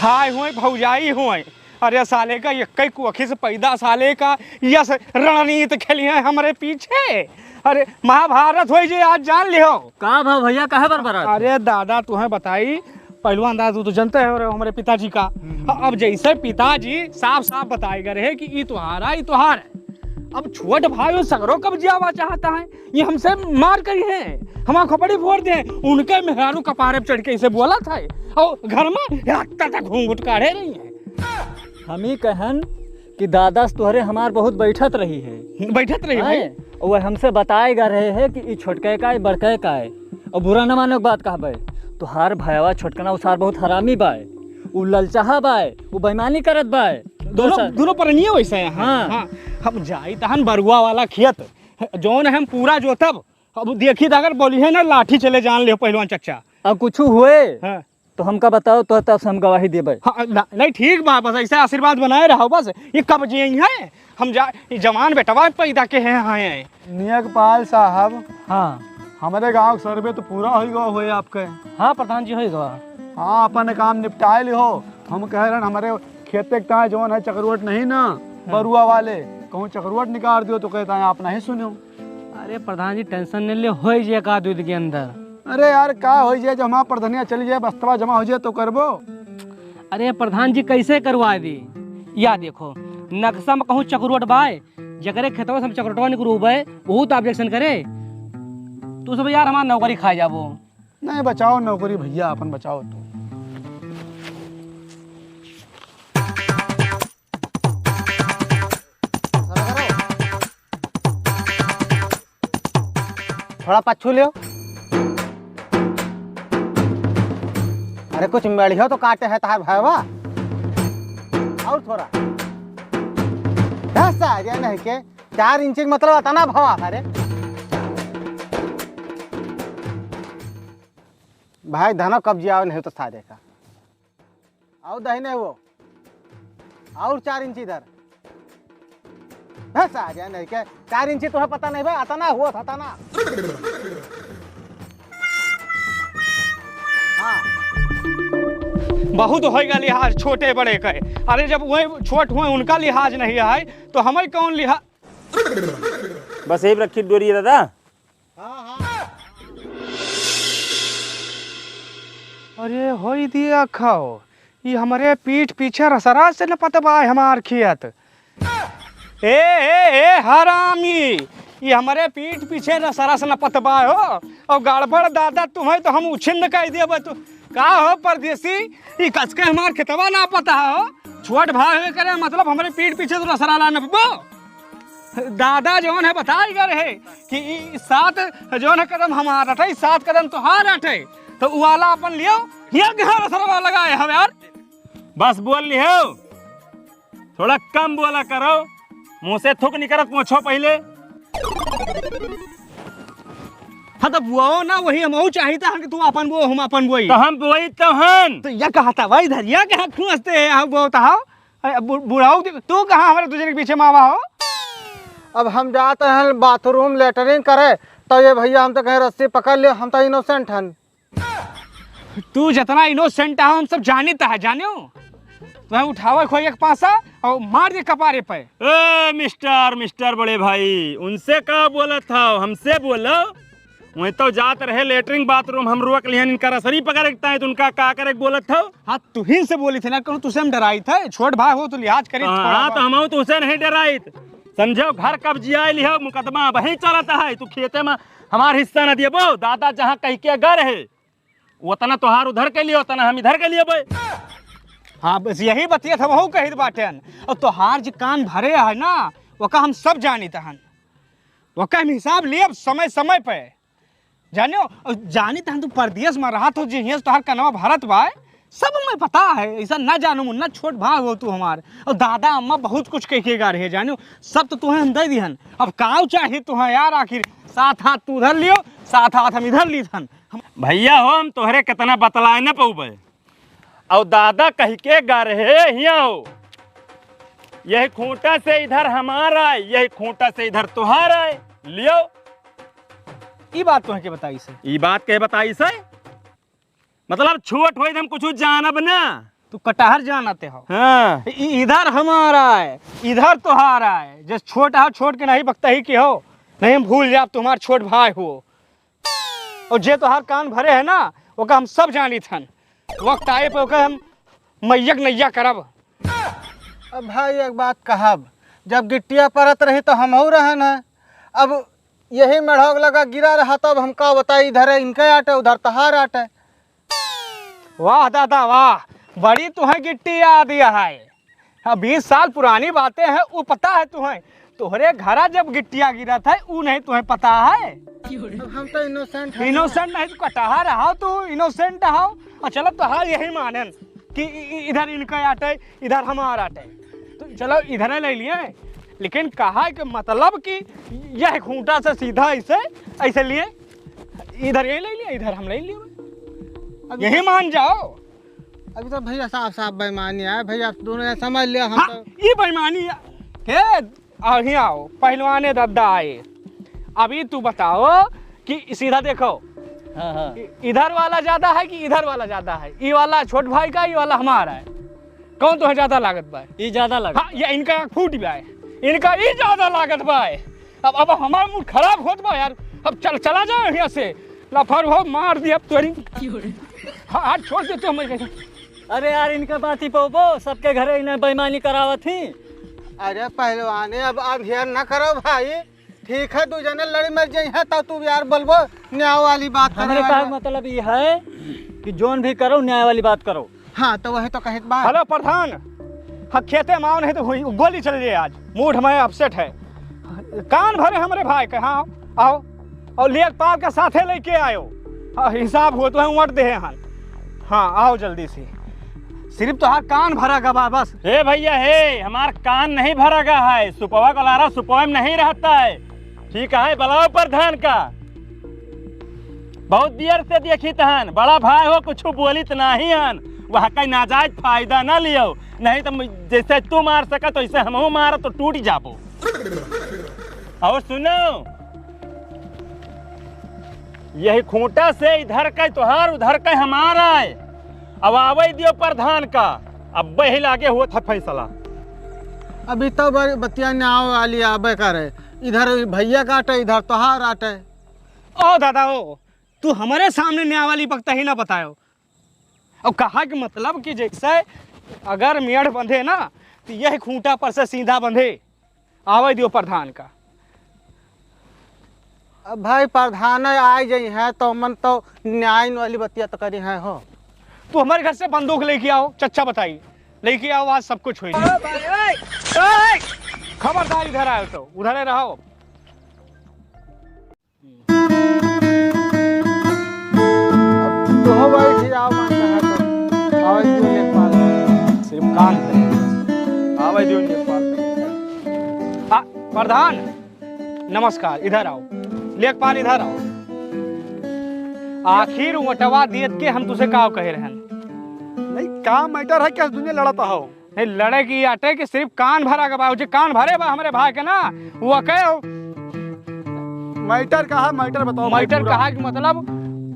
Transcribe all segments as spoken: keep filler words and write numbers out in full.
हाय होय, भौजाई होय। अरे साले का, एक्कै कोखी से पैदा साले का, यस रणनीत खेली है हमरे पीछे। अरे महाभारत होई जे, आज जान लिहो। का भा भैया, काहे बरबरात? अरे दादा, तुहैं बताई, पहलवान दादा, तू तो जनते हो रहे हो हमरे पिताजी का। हम्म। अब जैसे पिताजी साफ साफ बताए गए रहे कि ई तुहारा, ई तुहार है। अब छोट भाई वो सगरो कब्जियावा चाहता है, ये हमसे मार करी है, हमार खोपड़ी फोड़ दे। उनके मेहरारू कपारे पे चढ़ के इसे बोला था, और घर में हत्ता तक घूंघट काढ़े रही है। हम ही कहन कि दादा से तोहरे हमार बहुत बैठत रही है। बैठत रही है हैं? भाई? वो हमसे बताए गा रहे हैं कि ई छोटके का है, बड़के का है। और बुरा न मानो बात कहबे, तोहार भयवा छोटकना उसार बहुत हरामी बाय, उ ललचाहा बाय, उ बेईमानी करत बाय। दोनों, दोसर दोनों परनिये वैसे हैं। हाँ। हाँ। हम जाई तहन बरुआ वाला खेत, जौन हम पूरा जोतब। अब देखी त अगर बोली है ना, लाठी चले जान ले पहलवान चच्चा। अब कुछ हुए हाँ। तो हमका बताओ, तो तब से हम गवाही देबे। हाँ, ना, नहीं, ठीक बा, बस ऐसे आशीर्वाद बनाए रहो बस। ये कब जी आई है? हम जा, ये जवान बेटवा पैदा के हैं, हाँ, हैं। नियकपाल साहब, हाँ। हमरे गाँव के सर्वे तो पूरा होइ गवा होए आपके। हाँ प्रधान जी, होइ गवा। हाँ, अपन काम निपटाए लिहो। हम कह रहे हैं, हमरे खेते के ताए जौन है चकरवट नहीं ना, हाँ। बरुआ वाले, कहूँ चकरवट निकाल दियो तो कहता है आप नहीं सुनो। अरे प्रधान जी, tension नहीं ले, होइ जाए एक आध दो दिन के अंदर। अरे यार, का होइ जाए, जब हमार प्रधानिया चली जाए, बस्तवा जमा होइ जाए तो करबो। अरे प्रधान जी, कैसे करवा दी? या देखो, नक्शा में कहूँ चकरवट बाय, जकरे खेतवा से हम चकरवटवा निकरूबे, बहुत objection करे। तू सब यार हमार नौकरी खा जाबो। नहीं, बचाओ नौकरी भैया, अपन बचाओ तू। थोड़ा पच्छू लियो। अरे कुछ मेढ़ियो तो काटे है तहार भयवा। और थोड़ा। दस आ गया नहीं के, चार इंची के मतलब अतना भवा है रे। भाई धनो कब्जियाव नहीं तो सारे का। आओ दहिने हुओ। और चार इंची इधर। बस आ गया नहीं के। चार इंची तुम्हें पता नहीं बा, अतना हुआ था, अतना। हाँ। बहुत होइगा लिहाज छोटे बड़े के। अरे जब वही छोट हुए उनका लिहाज नहीं है तो हमें कौन लिहाज? बस यही रखी डोरी दादा। अरे होई दिया खाओ, ई हमरे पीठ पीछे रसरा से न पतबा है हमार खेत। ए, ए, ए, हरामी, ई हमरे पीठ पीछे रसरा से न पतबा हो, और गड़बड़ दादा तुम्हें तो हम उछिन्न कर देबे तू। का हो परदेसी, ई कसके हमार खेतवा ना पता हो, छोट भाई होए करे मतलब हमरे पीठ पीछे तो रसरा ला न पबो। दादा जौन है बताई गए रहे कि ई सात जौन है कदम हमार अटे, सात कदम तोहार अटे, तो उ वाला अपन लियो, हिया के हर असरवा लगाए हवे यार। बस बोल लिहो, थोड़ा कम बोला करो, मुंह से थूक निकरत पोछो पहिले। हाँ तो बुआओ ना, वही हमहू चाहिता है कि तू अपन बुआ, हम अपन बुआई। तो हम बुआई तो हन। तो या कहता भाई धरिया के हाथ खुआसते हैं, हम बहुत हाँ। अरे, बु-, बुढ़ाऊ दे-, तू कहाँ हमारे दूसरे के पीछे में आवा हो? अब हम जात हन बाथरूम, लेटरिन करे, तो ये भैया हम तो कहें रस्सी पकड़ लियो, हम तो innocent हन। तू जितना innocent हो, हम सब जानित है, जानियो? तुम्हें उठावे खोई एक पासा और मार दे कपारे पे। ए, मिस्टर, मिस्टर बड़े भाई, उनसे का बोलत हो? हमसे बोलो। वहीं तो जात रहे लेटरिन बाथरूम, हम रोक लिहन इनका रसरी पकड़े के ताई, तो उनका का करे के बोलत हो? हाँ, तुहिन से बोली थे ना, कहूँ तुसे हम डराई थे, छोट भाई हो तो लिहाज करी हाँ, थोड़ा हाँ, तो बहुत। हम तो उसे नहीं डराई थे। समझो, घर कब्जिया लिहो, मुकदमा वहीं चलता है, तू खेते में हमार हिस्सा न दिए बो, दादा जहाँ कह के गर है, उतना तोहार उधर के लिए, उतना हम इधर के लिए बे। हाँ, बस यही बतिया था, वहू कहित बाटेन। और तोहार जो कान भरे है ना, वका हम सब जानित हन, वका हम हिसाब लिए समय समय पे। जानियो, और जानी तहन तू परदेस में रहत हो, जे हियां से तोहार कनवा भरत बा, सब हमें पता है, ऐसा ना जानू मुन्ना, छोट भाई हो तू हमार। और दादा अम्मा बहुत कुछ कह के गा रहे, जानियो, सब तो तुहें हम दे दिहन। अब काव चाहे तुहें यार, आखिर सात हाथ तू उधर लियो, सात हाथ हम इधर ली थन। हम भैया हो, हम तोहरे कितना बतलाए न पउबे। और दादा कह के गा रहे हिया हो, यही खूंटा से इधर हमार आए, यही खूंटा से इधर तुहार आए। लियो। ई बात तोहे के बताई से? ई बात के बताई से? मतलब छोट होई त हम कुछ जानब ना। तू कटहर जानते हो। हाँ। इ-, इधर हमारा है, इधर तोहारा है। जस छोट हो, छोट के नहीं बकता ही के हो, नहीं हम भूल जाब तुम्हार छोट भाई हो। और जे तोहार कान भरे है ना, ओका हम सब जानित हन। वक्त आए पे ओका हम मैयक नैया करब। अब भाई एक बात कहब, जब गिट्टिया परत रही तो हमहू रहन है। अब यही मेढ़ौक लगा गिरा रहा, तब हम का बताई, इधर है इनके आटे, उधर तहार आटे। वाह दादा वाह, बड़ी तुहैं गिट्टी याद है। हाँ, बीस साल पुरानी बातें हैं, उ पता है तुहैं। तोहरे घरा जब गिट्टिया गिरत है, उ नहीं तुहैं पता है? अब हम तो innocent हैं। Innocent नहीं, तू कटहर हो, तू innocent हो। और चलो, तोहार यही मानन कि इ-, इ-, इधर इनका आटे, इधर हमार आटे। तो चलो, इधर ले लिए, लेकिन कहा कि मतलब कि यह खूंटा से सीधा ऐसे, ऐसे लिए, इधर ये ले लिए, इधर हम ले लिए। अब यही मान जाओ। अभी तो भैया साफ साफ बेईमानी है भैया, दोनों ने समझ लिया हम हाँ, तो। ये बेईमानी है। के, आओ, ही आओ, पहलवाने दादा आए। अभी तू बताओ कि सीधा देखो, हाँ, हाँ। इ-, इधर वाला ज्यादा है कि इधर वाला ज्यादा है? ये वाला छोट भाई का, ये वाला हमारा है। कौन तो है ज्यादा लागत बा? ये ज्यादा लागत हाँ, बा। ये इनका आँख फूट बा है, इनका ये ज्यादा लागत बा है। अब, अब हमार मूड खराब होत बा यार। अब चल, चला जाओ यहाँ से। लफर हो, मार दी अब तोरी। क्यों रे? हाँ, हाथ छोड़ दे तू हमारे कैसे। अरे यार, इनका बात ही पोबो, सबके घरे इन्हें बेईमानी करावत ही। अरे पहलवाने, अब अंधेर ना करो भाई। ठीक है, दू जने लड़ी मर जाई है, तब तू यार बोलबो न्याय वाली बात करे हमरे वाला। कहे के मतलब ये है कि जोन भी करो, न्याय वाली बात करो। हाँ, तो वही तो कहित बा। हेलो प्रधान, हाँ, खेते में आओ, नहीं तो हुई, गोली चल जाए आज। मूड हमारे upset है। कान भरे हमरे भाई के, हाँ, आओ। और लेखपाल के साथे लेके आयो। हाँ, हिसाब हो तो है, वोट दे हन। हाँ, आओ जल्दी से। सिर्फ तोहार कान भरा गवा बस। हे भैया, हे, हमार कान नहीं भरा गा है। सुपवा को लारा सुपवा में नहीं रहता है। ठीक है, बुलाओ प्रधान का। बहुत देर से देखित हन, बड़ा भाई हो, कुछ बोलित नाही हन। वह कई नाजायज फायदा ना लियो, नहीं तो मु-, जैसे तू मार सकत, वैसे हमहू मारब तो टूट जाबो। और सुनो, यही खूंटा से इधर का तोहार, उधर का हमारा है। अब आवे दियो प्रधान का, अब वही लागे होत है फैसला। अभी तो बर-, बतिया न्याय वाली आबे करे, इधर भैया का आटे, इधर तोहार आटे। ओ दादा ओ, तू हमारे सामने न्याय वाली बकता ही ना बतायो। और कहा कि मतलब कि जैसे अगर मेड़ बंधे ना, तो यह खूंटा पर से सीधा बंधे, आवे दियो प्रधान का। अब भाई प्रधान आ जाई हैं तो मन तो न्याय वाली बतिया तो करी हैं हो। तू हमारे घर से बंदूक लेके आओ, चच्चा बताई, लेके आओ, आज सब कुछ होई। खबरदार इधर आयो तो उधर रहो। अब तुहो बैठ जाओ, मन कहा तो। आवे दियो लेखपाल। सिर्फ कान भरे। आवे दियो लेखपाल। आ, प्रधान, नमस्कार, इधर आओ। लेखपाल, इधर आओ। आखिर वोटवा दियत के हम तुसे का कहे रहन? नहीं, का matter है, क्या दुनिया लड़त हो? नहीं, लड़े की आटे कि सिर्फ कान भरा के बा, जे कान भरे बा हमरे भाई के ना, वो कहे हो। Matter का है, matter बताओ भाई matter पूरा। कहा कि मतलब,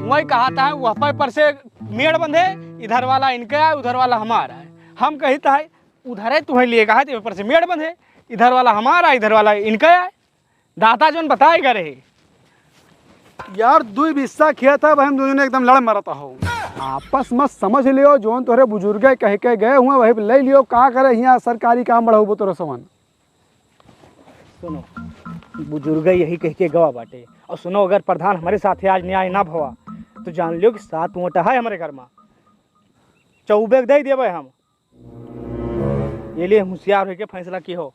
वही कहा था, वह पे पर से मेड़ बंधे, इधर वाला इनका है, उधर वाला हमारा है। हम कही था, उधर है, तुम्हें लिए कहा, तो ऊपर से मेड़ बंधे, इधर वाला हमारा, इधर वाला इनका है। दादा जोन बताए करे। यार, दुई बिस्सा खेत है, भाई, हम दोनों ने एकदम लड़ मरत हो। आपस में समझ लियो, जोन तोहरे बुजुर्ग कह के गए हुए, वही ले लियो, का करे, यहाँ सरकारी काम बढ़ाऊ तोरे सवन। सुनो, बुजुर्ग यही कह के गवा बाटे, और सुनो, अगर प्रधान हमारे साथ आज न्याय ना भवा, तो जान लियो कि सात वोट है हमारे घर में, चौबे के दे देवे हम। ये लिए होशियार होके फैसला की हो,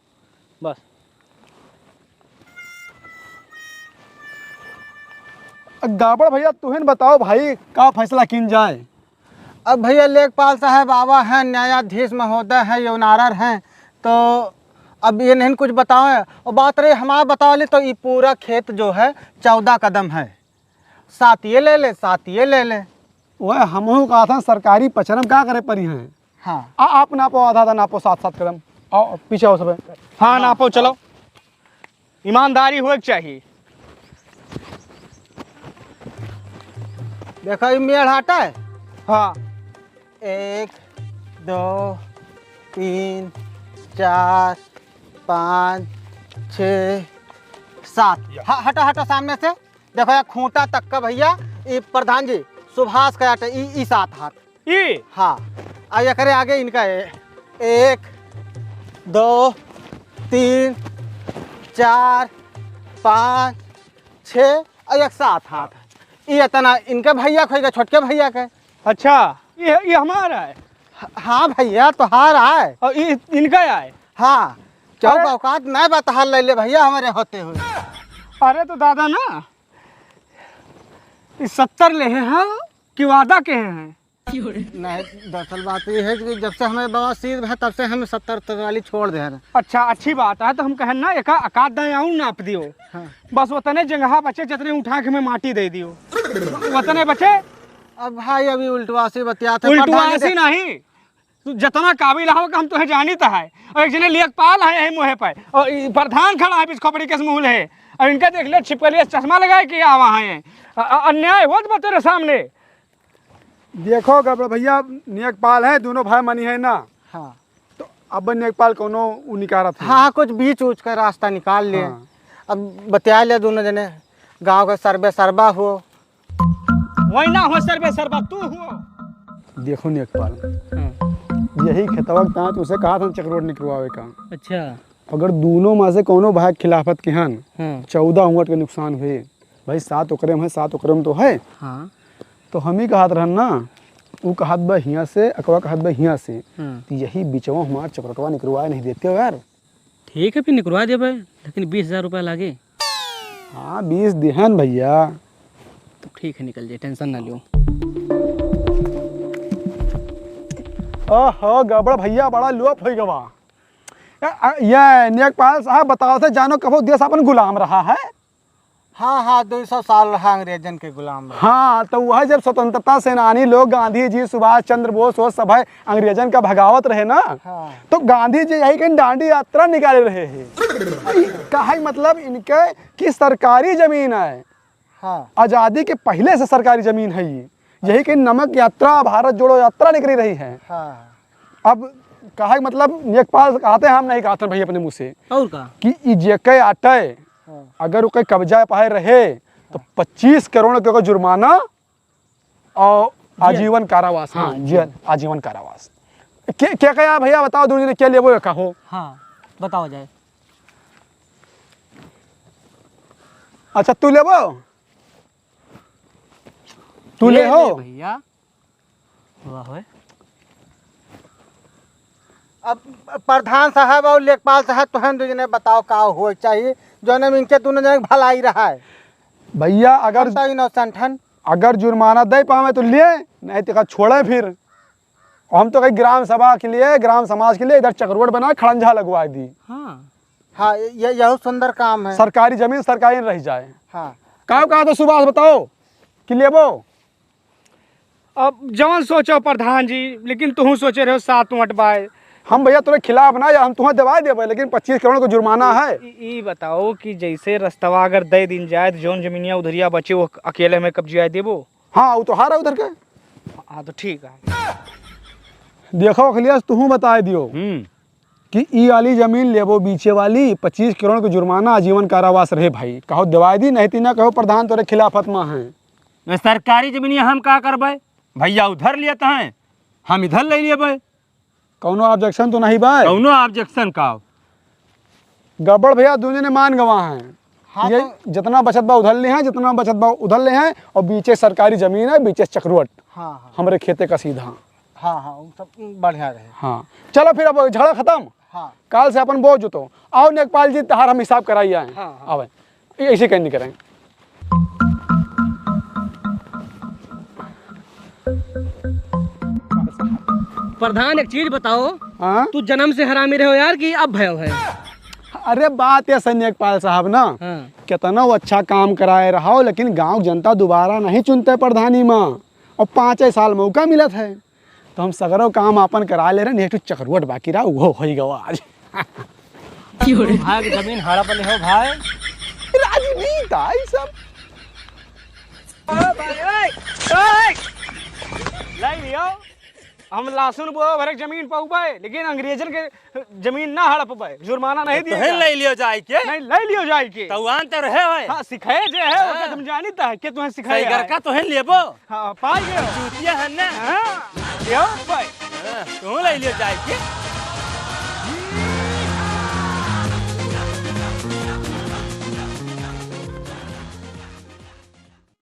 बस। गाबड़ भैया, तुहिन बताओ भाई, का फैसला किन जाए? अब भैया, लेखपाल साहब आवा है, न्यायाधीश महोदय है, योनारर हैं, तो अब ये नहीं कुछ बताओ। और बात रही हमारा बतावली, तो ये पूरा खेत जो है, चौदह कदम है, सात ये ले ले, सात ये ले ले। वह हमहू कहा था, सरकारी पचरम का करे परी हैं? हाँ। आ, आप नापो, आधा आधा नापो, सात सात कदम। आओ, पीछे आओ सब। हाँ, हाँ। नापो, चलो। ईमानदारी होए के चाहिए। देखो, ई मेड़ हटा है। हाँ। एक, दो, तीन, चार, पाँच, छः, सात। या। ह-, हटो, हटो सामने से। देखो, या खूंटा तक का भइया, ई प्रधान जी, सुभाष का आटे, ई, ई सात हाथ। ई? हाँ। आ एकरे आगे इनका है, एक, दो, तीन, चार, पाँच, छः और एक सात हाथ। ई इतना इनके भइया के होइगा, छोटके भइया के। अच्छा, ये, ये हमारा है? ह-, हाँ भइया, तोहार आए। और ये इनका आए? हाँ। क्यों अरे! औकात नहीं बा तोहार ले ले भइया, हमारे होते हुए। अरे तो दादा ना, ये सत्तर ले हैं, हाँ, कि वादा के हैं? नहीं, दरअसल बात ये है कि जब से हमें बवासीर है, तब से हम सत्तर वाली छोड़ दे रहे। अच्छा, अच्छी बात है, तो हम कहन ना, एक आध दाएं और नाप दियो। हाँ। बस उतने जंगहा बचे, जितने उठा के हमें माटी दे दियो, उतने बचे। अब भाई, अभी उल्टवासी बतियात है, उल्टवासी प्रधान जी। नहीं, तू जितना काबिल हो, हम तुहे जानित है। और एक जने लेखपाल है यही मुँहे पे, और ई प्रधान खड़ा है, बीच खोपड़ी के मुँह है, और इनका देख ले, छिपकली चश्मा लगाए के आवा है। अ-, अ-, अन्याय होत बा तेरे सामने। देखो गड़बड़ भइया, नेकपाल है, दोनों भाई मनी है ना। हाँ। तो अब नेकपाल कौनो उ निकारत है। हाँ, कुछ बीच ऊच का रास्ता निकाल ले। हाँ। अब बतिया ले दोनों जने, गाँव का सर्वे सर्वा हो। वही ना हो सर्वे सर्वा, तू हो। देखो नेकपाल, हाँ। यही खेतवा के तांत उसे कहा था चकरोट निकरवावे का। अच्छा। अगर दोनों में से कौनो भाई खिलाफत के हन, हाँ। चौदह उंगट के नुकसान हुए। भाई, सात ओकरे में है, सात ओकरे में तो है। हाँ। तो हम ही कहत रहन ना, उ कहत बा हियाँ से, अकवा कहत बा हियाँ से। हाँ। तो यही बिचवा हमार चकरोटवा निकरवाए नहीं देते हो यार। ठीक है, फिर निकरवा देबे, लेकिन बीस हजार रुपया लागे। हाँ, बीस दिहन भइया। तो ठीक है, निकल जाए, tension ना लो। ओहो, गड़बड़ भइया, बड़ा लोप होइ गवा। ए, अ, ये नेकपाल साहब, बताओ से जानो कबो देश अपन गुलाम रहा है? हाँ, हाँ, दो सौ साल रहा अंग्रेजन के गुलाम में। हाँ, तो वह जब स्वतंत्रता सेनानी लोग, गांधी जी, सुभाष चंद्र बोस, वो सब है, अंग्रेजन का भगावत रहे ना, हाँ। तो गांधी जी यही कहीं डांडी यात्रा निकाले रहे हैं। कहा मतलब इनके कि सरकारी जमीन है, हाँ। आजादी के पहले से सरकारी जमीन है ये, यही कहीं नमक यात्रा, भारत जोड़ो यात्रा निकली रही है। हाँ। अब कहा मतलब नेकपाल कहते हैं, हम नहीं कहते भाई अपने मुँह से। और का? कि ई जेके आटे, हाँ। अगर ओके कब्जा पाए रहे, तो हाँ। पच्चीस करोड़ के ओकर जुर्माना और जेल। आजीवन कारावास। हाँ, हाँ, जेल, जेल। आजीवन कारावास। के, के कहा भइया, बताओ, दोनों जने के लेबो, का हो? हाँ, बताओ जाए। अच्छा, तू लेबो? तू ले ले हो? ले भइया। वाह होय। अब प्रधान साहब और लेखपाल साहब, तुहन दो जने बताओ का हो चाहिए, जौने में इनके दोनों जने के भलाई रहा है। भइया, अगर हम तो innocent हन। अगर जुर्माना दे पावे तो ले, नहीं तो का छोड़े फिर। हम तो कहीं ग्राम सभा के लिए, ग्राम समाज के लिए इधर चकरोट बना, खड़ंजा लगवा दी। हाँ। हाँ, ये, यह सुंदर काम है। सरकारी जमीन सरकारी रह जाए। हाँ। का कहा तो सुभाष बताओ कि लेबो? अब जवन सोचो प्रधान जी, लेकिन तुहू सोचे रहो सात वोट बाय। हम भइया तोरे खिलाफ ना, या हम तुहें दवाई देबे, लेकिन पच्चीस करोड़ को जुर्माना है। ई, ई बताओ कि जैसे रस्तवा अगर दे दिन जाए, तो जौन जमीनिया उधरिया बचे, वो अकेले में कब्जिया देबो? हाँ, वो तो हारा उधर के। हाँ, तो ठीक है। देखो अखिलेश, तुहू बताए दियो हम्म। कि ई वाली जमीन लेबो बीचे वाली, पच्चीस करोड़ के जुर्माना, आजीवन कारावास रहे भाई। कहो दवाई दी, नहीं ती ना कहो प्रधान तोरे खिलाफत में है। मैं सरकारी जमीनिया हम का करबे? भइया उधर लेत हैं, हम इधर ले लेबे। कौनो objection तो नहीं बा? कौनो objection का? गड़बड़ भइया, दोनों ने मान गवा हैं। हाँ, ये तो जितना बचत बा उधर ले हैं, जितना बचत बा उधर ले हैं, और बीचे सरकारी जमीन है, बीचे चकरोट। हाँ, हाँ। हमरे खेते का सीधा। हाँ, हाँ, वो सब बढ़िया रहे। हाँ, चलो फिर अब झगड़ा खत्म। हाँ। काल से अपन बोझ जुतो। आओ नेकपाल जी, तहार हम हिसाब कराई आए। हाँ, हाँ। आवे। ऐसे कहीं नहीं करें। प्रधान, एक चीज बताओ, हाँ? तू जन्म से हरामी रहो यार कि अब भयो है? अरे बात ये सैनिक पाल साहब ना, हाँ। कितना वो अच्छा काम कराए रहो, लेकिन गांव जनता दोबारा नहीं चुनते प्रधानी में, और पाँचे साल मौका मिलत है, तो हम सगरो काम आपन करा ले रहे, नहीं तो चकरवट बाकी रहा, वो हो ही गवा आज। क्यों रे? भाग जमीन हाड़ा पर ले हो भाई। राजनीति आई सब। ओ भाई, ओए, ओए। लाई लियो। हम लहसुन बोए भरे जमीन पउबे, लेकिन अंग्रेजन के जमीन ना हड़पबे, जुर्माना नहीं दिए तोहे जाए। ले लियो जाए के? नहीं, ले लियो जाए के। तउआन तो रहे होए। हाँ, सिखाए जे है, हाँ। ओके तुम जानित है, के तुहें सिखाए सही घर है। का तोहे लेबो? हाँ, पाई गए। चूतिया है ना? हाँ, यो भाई। हाँ, तू ले लियो जाए के।